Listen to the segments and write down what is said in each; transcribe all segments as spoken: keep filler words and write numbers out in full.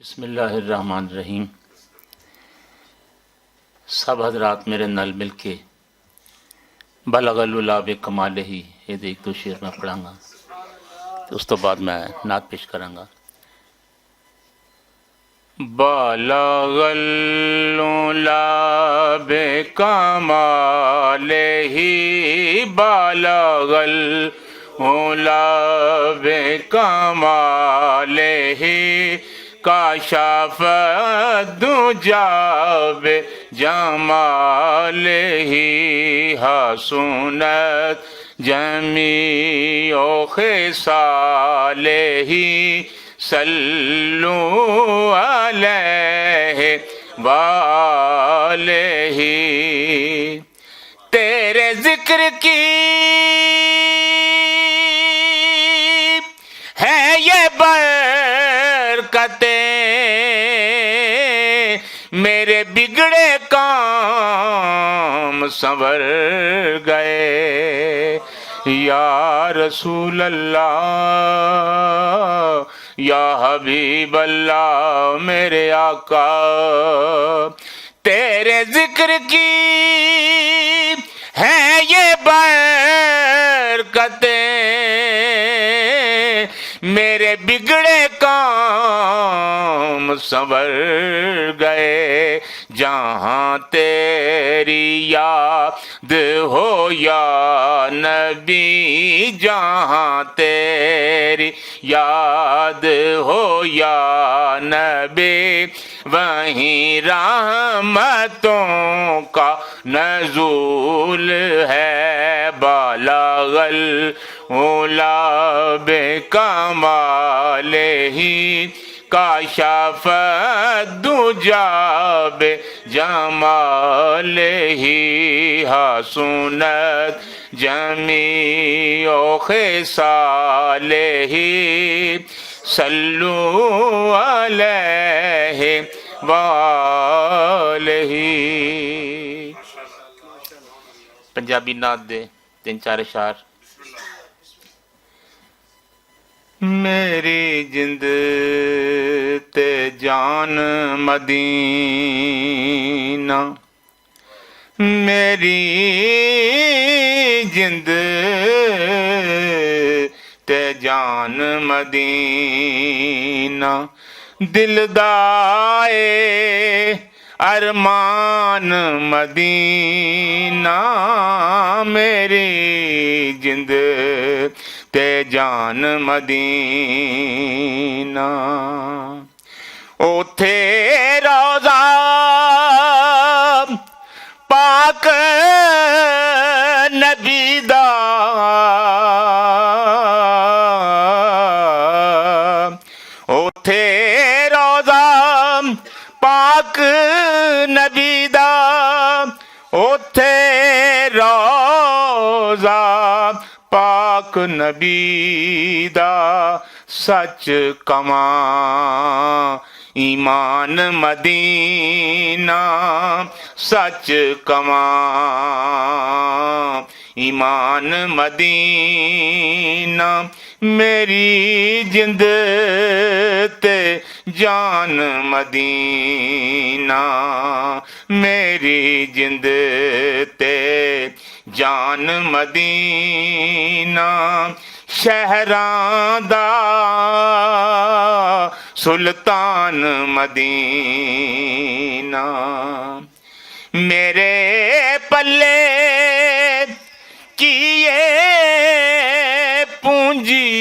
بسم اللہ الرحمن الرحیم۔ سب حضرات میرے نال مل کے بلغ العلا بکمالہ، یہ دے ایک دو شعر میں پڑھاں گا، اس تو بعد میں نعت پیش کراں گا۔ بلغ العلا بکمالہ، بلغ العلا بکمالہ، کشف الدجی بجمالہ، حسنت جمیع خصالہ، صلو علیہ وآلہ۔ تیرے ذکر کی ہے یہ برکتیں، میرے بگڑے کام سنور گئے۔ یا رسول اللہ، یا حبیب اللہ، میرے آقا، تیرے ذکر کی ہے یہ برکتیں، میرے بگڑے کام سنور گئے۔ جہاں تیری یاد ہو یا نبی، جہاں تیری یاد ہو یا نبی، وہیں رحمتوں کا نزول ہے۔ بلغ العلا بکمالہ، کشف الدجی بجمالہ، حسنت جمیع خصالہ، صلو علیہ وآلہ۔ پنجابی نعت دے تین چار اشعار۔ میری جند تے جان مدینہ، میری جند تے جان مدینہ، دل دا اے ارمان مدینہ، میری جند تے جان مدینہ۔ اوتھے روضہ پاک نبی دا، اوتھے روضہ پاک نبی دا، اوتھے روضہ پاک نبی دا، سچ کواں ایمان مدینہ، سچ کواں ایمان مدینہ، میری جند تے جان مدینہ، میری جند تے جان مدینہ، شہراں دا سلطان مدینہ۔ میرے پلے کیے پونجی،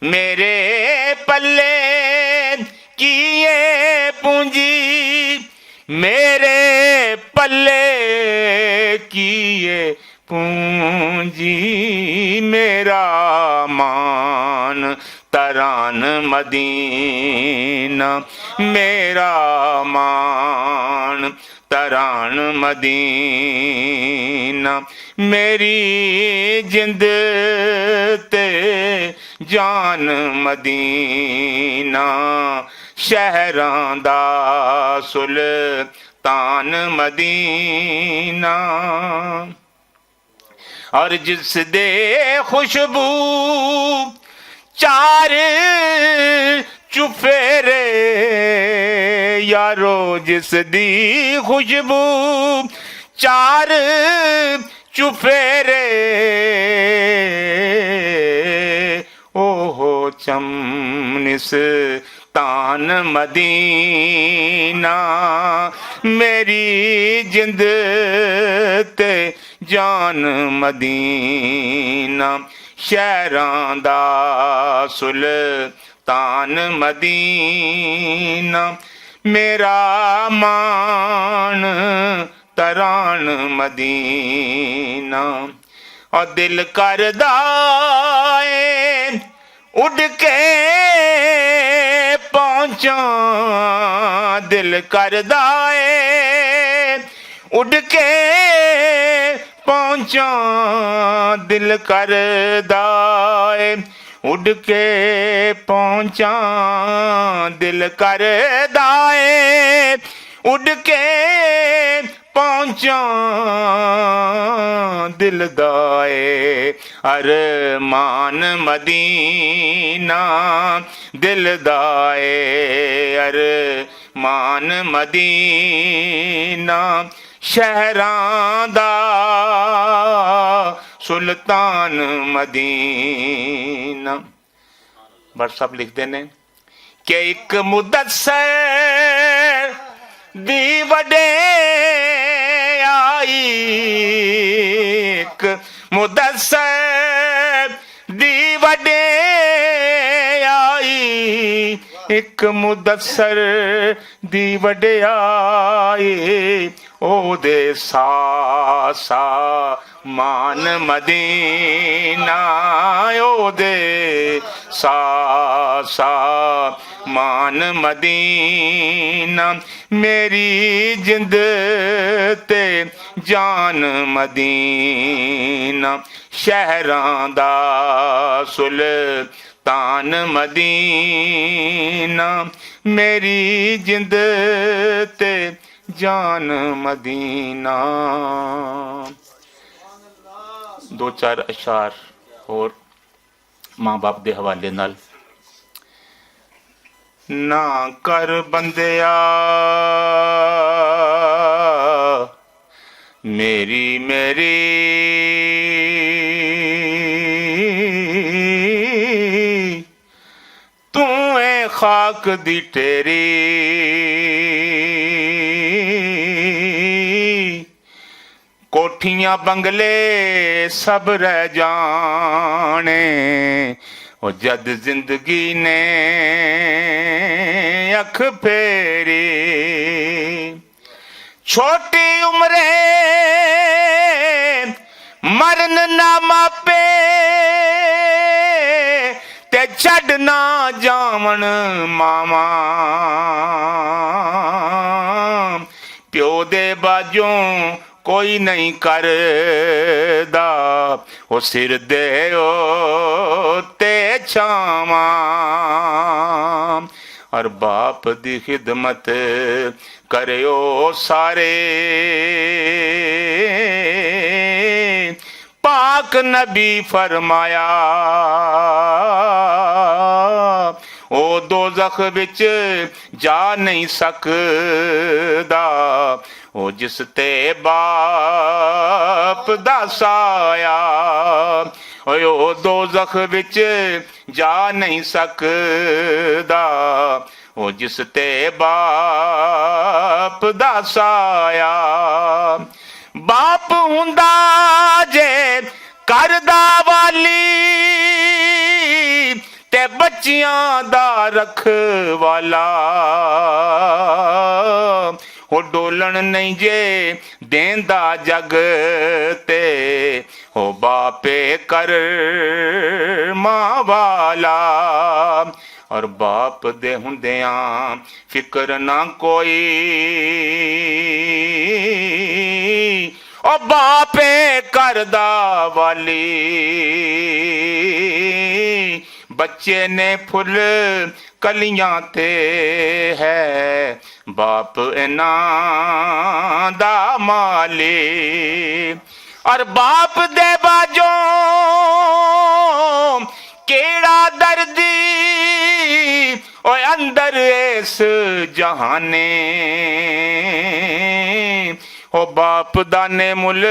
میرے پلے کیے پونجی، میرے پلے کیے پونجی، میرا مان تران مدینہ، میرا مان تران مدینہ، میری جند تے جان مدینہ، شہراں دا سلطان مدینہ۔ اور جس دے خوشبو چار چفیرے یارو، جس دی خوشبو، چار چفیرے، اوہو چمنس تان مدینہ، میری جند تے جان مدینہ، شہراں دا سلطان مدینہ، میرا مان تران مدینہ۔ او دل کردا اے اڈ کے پہنچاں، دل کردا اے اڈ کے پہنچاں، دل کردا اے اڈ کے پہنچاں، دل کردا اے اڈ کے پہنچاں، دل دا اے ارمان مدینہ، دل دا اے ارمان مدینہ، شہراں دا سلطان مدینہ۔ بٹ صاحب لکھدے نے کہ اک مدثر دی وڈے آئی، اک مدثر دی وڈے آئی، اک مدثر دی وڈے آئی، او دے سا سا مان مدینہ، او دے سا سا مان مدینہ، میری جند تے جان مدینہ، شہراں دا سلطان مدینہ، میری جند تے جان مدینہ۔ دو چار اشعار اور ماں باپ دے حوالے نال۔ نہ کر بندیا میری میری، تو اے خاک دی ٹیری، کوٹھیاں بنگلے سب رہ جانے، او جد زندگی نے اکھ پھیری۔ چھوٹی عمرے مرن نہ ماپے، تے چھڈ نہ جاون ماواں، پیو دے باجوں کوئی نہیں کردا، او سر دے او تے چھاواں۔ اور باپ دی خدمت کریو سارے، پاک نبی فرمایا، او دوزخ وچ جا نہیں سکدا، او جس تے باپ دا سایہ، او دوزخ وچ جا نہیں سکدا، او جس تے باپ دا سایہ۔ باپ ہوندا جے گھر دا والی، تے بچیاں دا رکھوالا، او ڈولن نہیں جے دیندا جگ تے، او باپے کرماں والا۔ اور باپ دے ہوندیاں فکر نہ کوئی، او باپے کردا والی۔ بچے نے پھل کلیاں تے ہے، باپ انہاں دا مالی۔ اور باپ دے باجوں کیڑا درد اندر اس جہانے، او باپ دا نے مل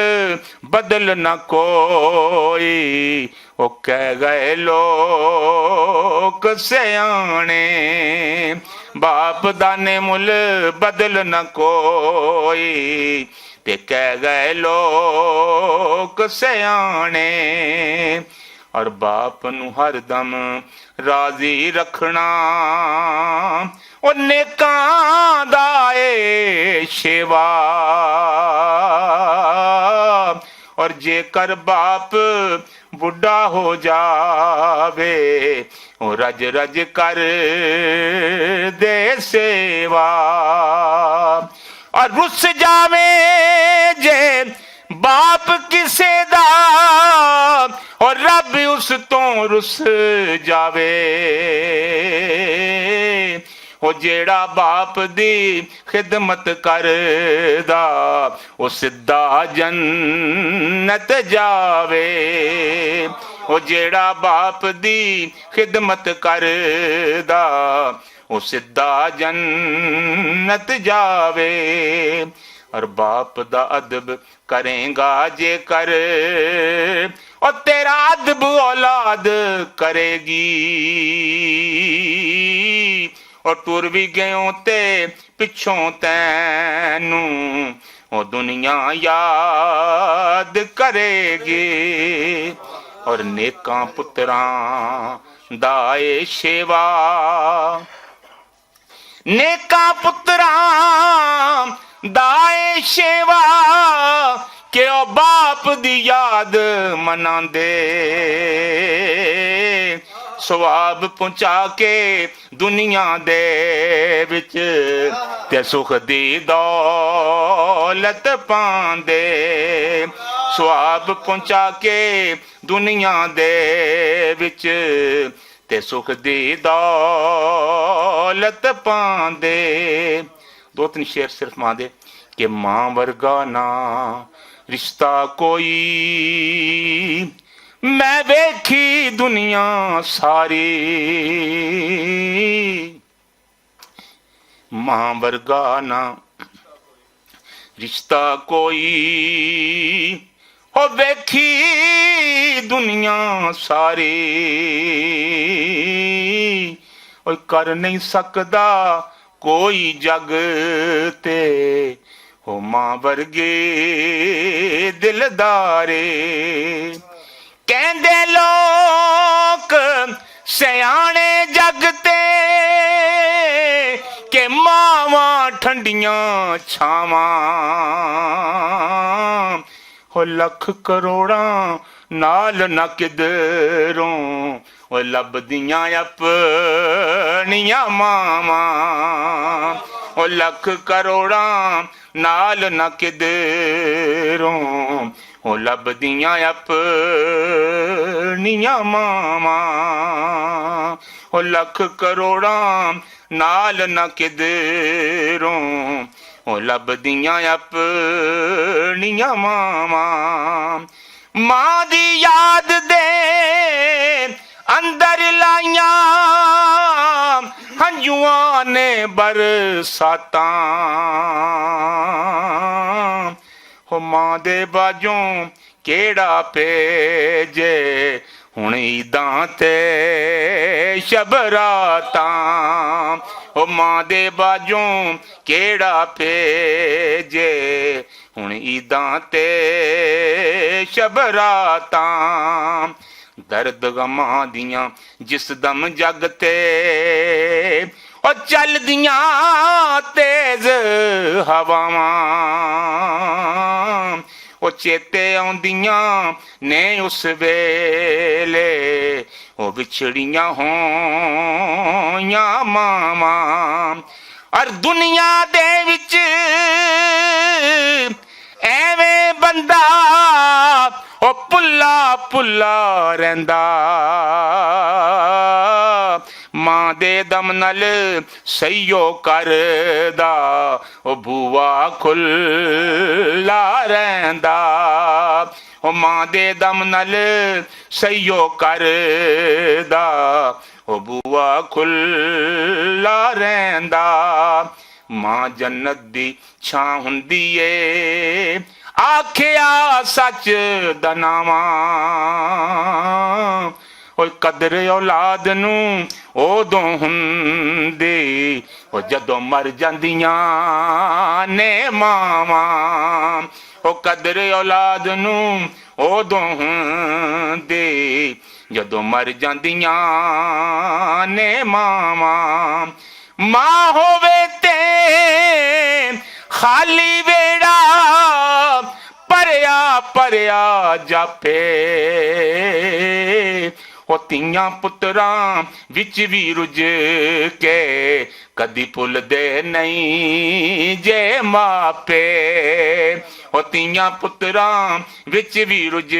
بدل نہ کوئی۔ او کہہ گئے لوک سیانے، باپ دا نے مل بدل نہ کوئی۔ تے کہہ گئے لوک سیانے، اور باپ نو ہر دم راضی رکھنا، او نیکاں دا اے شیوا۔ اور جے کر باپ بڈھا ہو جاوے، او رج رج کر دے سیوا۔ اور رس جاوے جے باپ کسے دا، اور رب اس توں رس جاوے۔ او جیڑا باپ دی خدمت کردا، او سدھا جنت جاوے۔ او جیڑا باپ دی خدمت کردا، او سدھا جنت جاوے۔ اور باپ دا ادب کریں گا جے کر، او تیرا ادب اولاد کرے گی۔ او ٹر وی گیوں تے پچھوں تینوں او دنیا یاد کرے گی۔ اور نیکاں پتراں دا اے شیوا، نیکاں پتراں دا اے شیوا، کہ او باپ دی یاد مناندے، ثواب پہنچا کے دنیا دے وچ، تے سکھ دی دولت پاندے۔ ثواب پہنچا کے دنیا دے وچ، تے سکھ دی دولت پاندے۔ دو تین شعر صرف ماں دے، کہ ماں ورگا نہ رشتہ کوئی، میں ویکھی دنیا ساری۔ ماں ورگا نہ رشتہ کوئی، او ویکھی دنیا ساری۔ او کر نہیں سکدا کوئی جگ تے، او ماں ورگے دلدارے۔ کہندے لوک سیانے جگ تے، کہ ماواں ٹھنڈیاں چھاواں، ہو لکھ کروڑاں نال نہ کدروں، او لبدیاں اپنیاں ماواں۔ او لکھ کروڑاں نال نہ کدروں، او لبدیاں اپنیاں ماواں۔ او لکھ کروڑاں نال نہ کدروں، او لبدیاں اپنیاں ماواں۔ ماں دی یاد دے اندر لائیاں ہنجواں نے برساتاں۔ ہو ماں دے باجوں کیڑا پے جے، ہن عیداں تے شب راتاں۔ او ماں دے باجوں کیڑا پے جے، ہن عیداں تے شب راتاں۔ درد غماں دیاں جس دم جگ تے، او چل دیاں تیز ہواواں۔ او چیتے آندیاں نے اس ویلے، او وچھڑیاں ہویاں ماواں۔ اور دنیا دے وچ ایویں بندہ او پلا پلا رہندا، ماں دے دم نال سہیو کردا، او بوا کھلا رہندا۔ او ماں دے دم نال سہیو کردا، او بوا کھلا رہندا، ماں جنت دی چھاں ہوندی اے۔ آکھیا سچ دا ناواں، او قدر اولاد نوں اودوں ہوندی، او جدوں مر جاندیاں نے ماواں۔ او قدر اولاد نوں اودوں ہوندی، جدوں مر جاندیاں نے ماواں۔ ماں ہووے تے خالی ویڑا، پریا پریا جاپے۔ او تیاں پتراں وچ وی رج کے، کدی پل دے نہیں جے ماپے۔ او تیاں پتراں وچ وی رج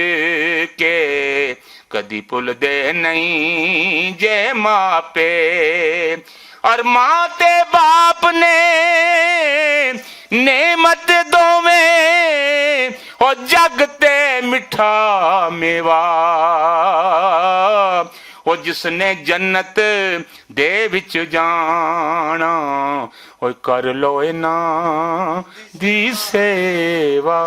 کے، کدی پل دے نہیں جے ماپے۔ اور ماں تے باپ نے نعمت دوویں، او جگ تے مٹھا میوا۔ او جس نے جنت دے وچ جانا، او کر لو انہاں دی سیوا۔